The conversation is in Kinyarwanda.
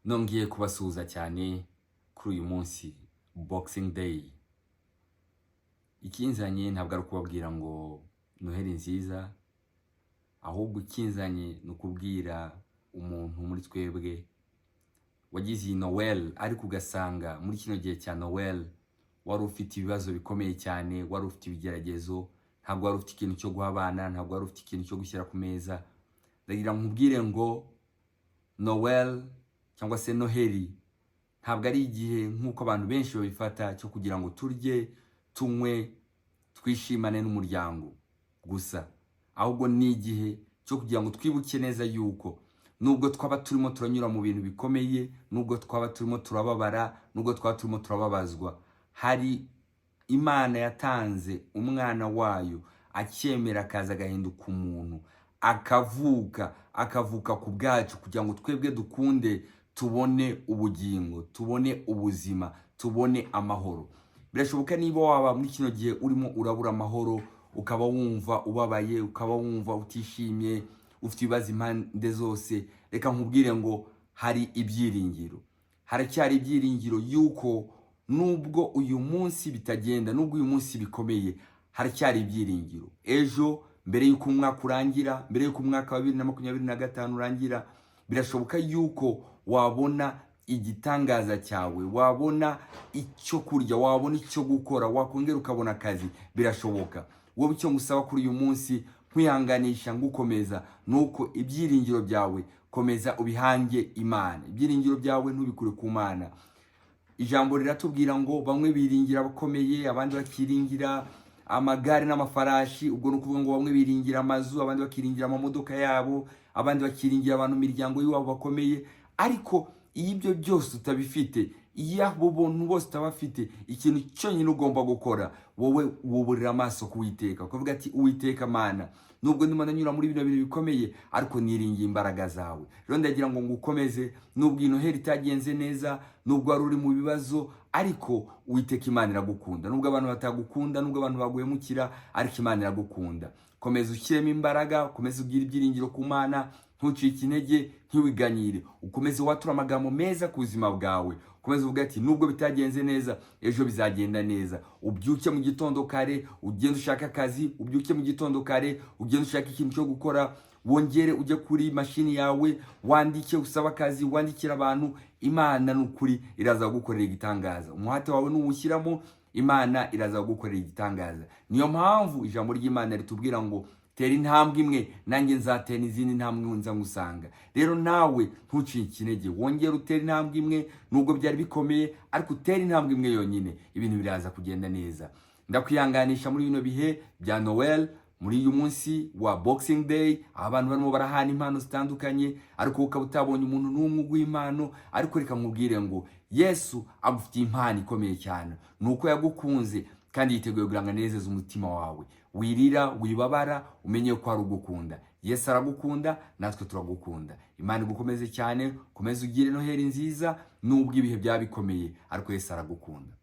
Nongeye kubasuhuza cyane kuri uyu munsi, Boxing Day. Ikinzanye ntabwo ari ukubabwira ngo Noheli nziza, ahubwo ikinzanye ni ukubwira umuntu muri twebwe wagize iyi Noel, ariko ugasanga muri kino gihe cya Noel wari ufite ibibazo bikomeye cyane, wari ufite ibigeragezo, ntabwo wari ufite ikintu cyo guha abana, ntabwo wari ufite ikintu cyo gushyira ku meza. Ndagira ngo nkubwire ngo Noel cyangwa se Noheli ntabwo ari igihe nk'uko abantu benshi babifata cyo kugira ngo turye, tunywe, twishimane n'umuryango gusa, ahubwo ni igihe cyo kugira ngo twibuke neza yuko nubwo twaba turimo turanyura mu bintu bikomeye, nubwo twaba turimo turababara, nubwo twaba turimo turababazwa, hari Imana yatanze umwana wayo, akemera akaza agahinduka umuntu, akavuka, akavuka ku bwacu kugira ngo twebwe dukunde tubone ubugingo, tubone ubuzima, tubone amahoro. Birashoboka niba waba muri kino gihe urimo urabura amahoro, ukaba wumva ubabaye, ukaba wumva utishimye, ufite ibibazo impande zose, reka nkubwire ngo hari ibyiringiro, haracyari ibyiringiro yuko nubwo uyu munsi bitagenda, nubwo uyu munsi bikomeye, haracyari ibyiringiro. Ejo, mbere y'uko umwaka urangira, mbere y'uko umwaka wa 2025 urangira, birashoboka yuko wabona igitangaza cyawe, wabona icyo kurya, wabona icyo gukora, wakongera ukabona akazi. Birashoboka. Wowe icyo ngusaba kuri uyu munsi, nkwihanganisha, ngukomeza, ni uko ibyiringiro byawe komeza ubihange Imana, ibyiringiro byawe ntubikure ku Mana. Ijambo riratubwira ngo bamwe biringira abakomeye, abandi bakiringira amagare n'amafarashi. Ubwo ni ukuvuga ngo bamwe biringira amazu, abandi bakiringira amamodoka yabo, abandi bakiringira abantu, imiryango y'iwabo bakomeye. Ariko iyo ibyo byose utabifite, iyo abo buntu bose utabafite, ikintu cyonyine ugomba gukora wowe, wuburira amaso ku Uwiteka, ukavuga ati: "Uwiteka Mana, nubwo ndimo ndanyura muri bino bintu bikomeye, ariko niringiye imbaraga zawe." Rero ndagira ngo ngukomeze, nubwo iyi Noheli itagenze neza, nubwo wari uri mu bibazo, ariko Uwiteka Imana iragukunda. Nubwo abantu batagukunda, nubwo abantu baguhemukira, ariko Imana iragukunda. Komeza ushyiremo imbaraga, ukomeze ugire ibyiringiro ku Mana, ntucike intege, ntiwiganyire, ukomeze watura amagambo meza ku buzima bwawe, ukomeze uvuga ati: "Nubwo bitagenze neza, ejo bizagenda neza." Ubyuke mu gitondo kare ugende ushake akazi, ubyuke mu gitondo kare ugende ushake ikintu cyo gukora, wongere ujye kuri mashini yawe wandike, usaba akazi, wandikira abantu. Imana ni ukuri iraza kugukorera igitangaza. Umuhate wawe nuwushyiramo, Imana iraza kugukorera igitangaza. Niyo mpamvu ijambo ry'Imana ritubwira ngo: "Tera intambwe imwe, nanjye nzatera izindi ntambwe nza ngusanga." Rero nawe ntucike intege, wongere utere intambwe imwe. Nubwo byari bikomeye, ariko utere intambwe imwe yonyine, ibintu biraza kugenda neza. Ndakwihanganisha muri bino bihe bya Noel, muri uyu munsi wa Boxing Day, aho abantu barimo barahana impano zitandukanye, ariko ukaba utabonye umuntu n'umwe uguha impano. Ariko reka nkubwire ngo Yesu agufitiye impano ikomeye cyane. Ni uko yagukunze kandi yiteguye kugira ngo anezeze umutima wawe. Wirira, wibabara, umenye ko ari ugukunda. Yesu aragukunda, natwe turagukunda. Imana igukomeze cyane, ukomeze ugire Noheli nziza. Nubwo ibihe byaba bikomeye, ariko Yesu aragukunda.